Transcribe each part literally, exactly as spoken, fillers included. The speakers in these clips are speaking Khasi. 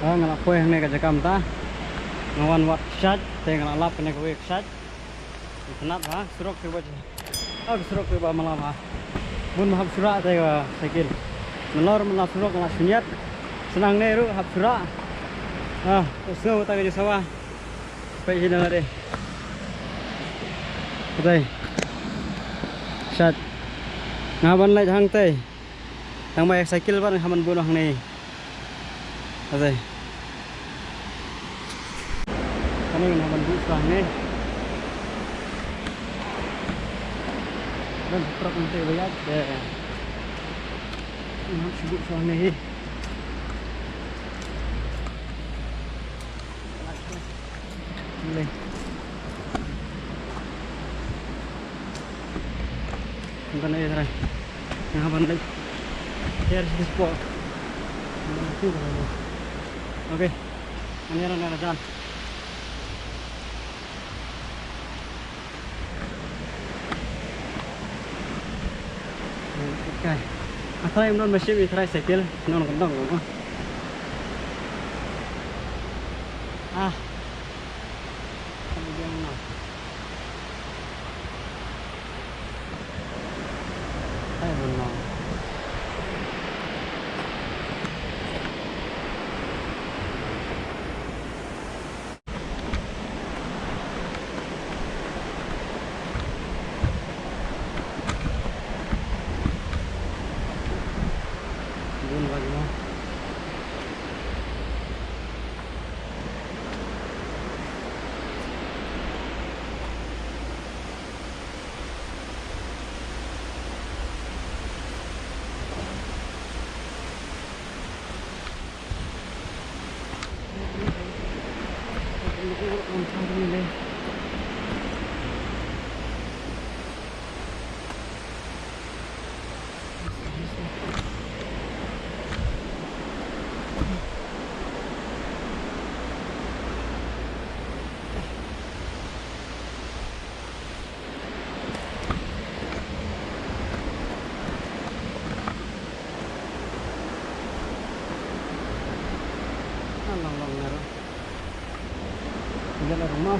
Ah, nga la poi hangne ka jaka mynta. Nga wan wad kshaid, te nga la lap kane kawei kshaid. Itynnad ha, surok te ba je. Ah, surok te ba malam ha. Bun ba hap shura te ka cycle. Nalor mynta surok nga la shuniat. Shnang ne ruh hap shura. Ah, to sngew ta ka jingsawa. Peit hi na lade. Katei. Shat. Nga ban leit hangtei. Tang ba ïa cycle ban nga ban bun hangne. Katei. Kane nga ban bun shuwa hangne. Ban trok hangtei ba ïaid. Nga shu bun shuwa hangne hi. Leh. Bukan lagi, Trai. Yang apa lagi? Here is the spot. Okay. Ini adalah jalan. Okay. Asal yang belum masih di try cycle, non kentang, ah. Ah. Kan dia mana? Hai, belum. Bun lagi mo. Long long naro. Jalan rumah.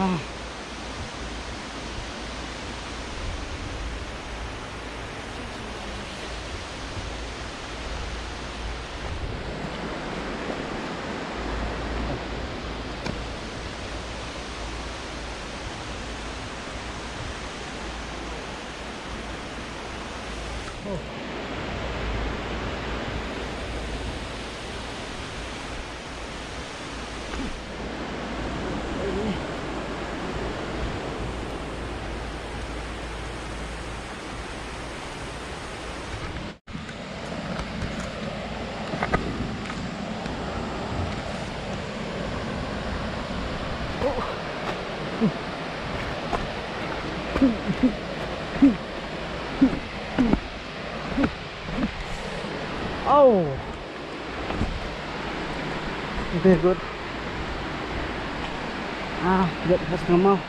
Ah. Oh. Very good. Ah, good. Has kamau.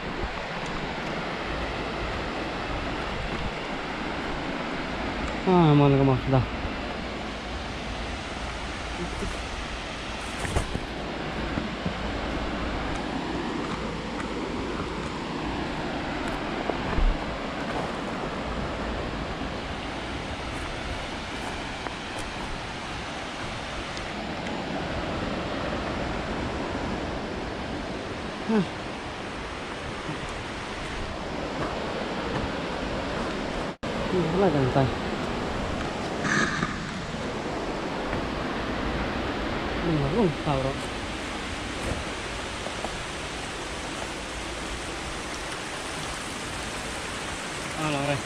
Ah, mana kamau sudah. Ih, lah jantai. Ih, lah rung tau ro. Ah, lah re.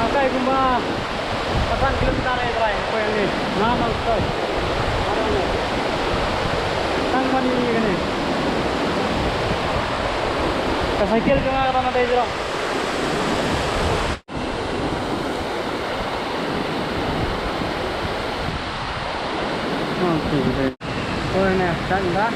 Angkai kumba patang kilometer ai trai, ko yang ni. Nga nang stoi. Tang mani ni kani. Ka cycle jong nga ka tang na dei jrong. Okay, okay. Ko ne, tang da.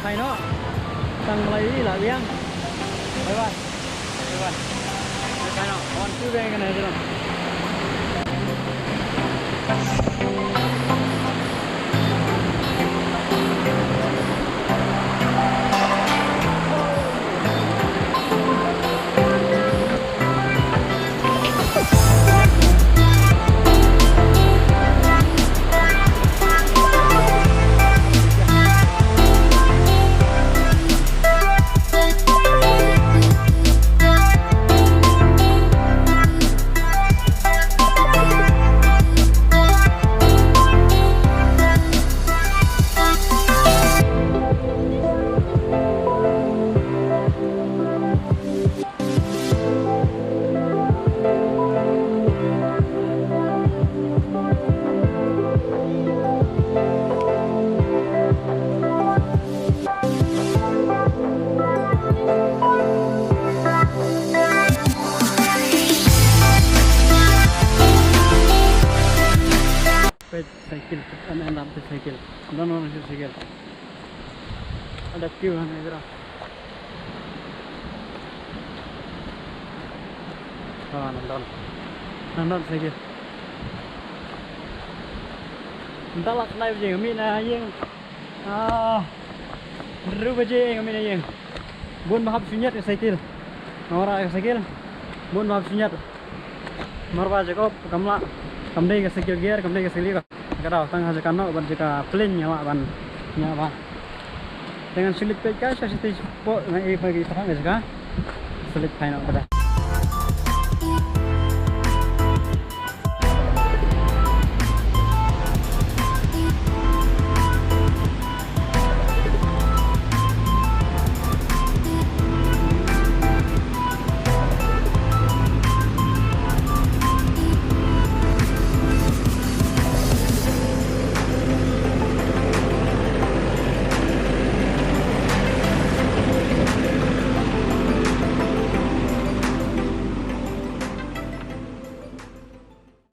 Hai no. Tang malai la biang. Bye bye. Bye bye. Bye bye no. One two bye kane jero. Peit cycle, an an dam peit cycle. Don don peit cycle. Ada queue han ejra. Ah, nang don. Nang don cycle. Nda lak nai jing mi na jing. Ah, ru baje ngam ïa ïeng. Bun ba hap shu ñiad ka cycle. Nga wanrah ka cycle. Bun ba hap shu ñiad. Namar ba Jacob kam lah. Kam dei ka cycle gear, kam dei ka cycle ka. Ka daw tang ha jaka noh bad jaka plain nga lah ban ñiad ba. Te ngan shu leit peit ka sha shatei shapoh nga ïa peit ka jaka. Shu leit phai noh ka da.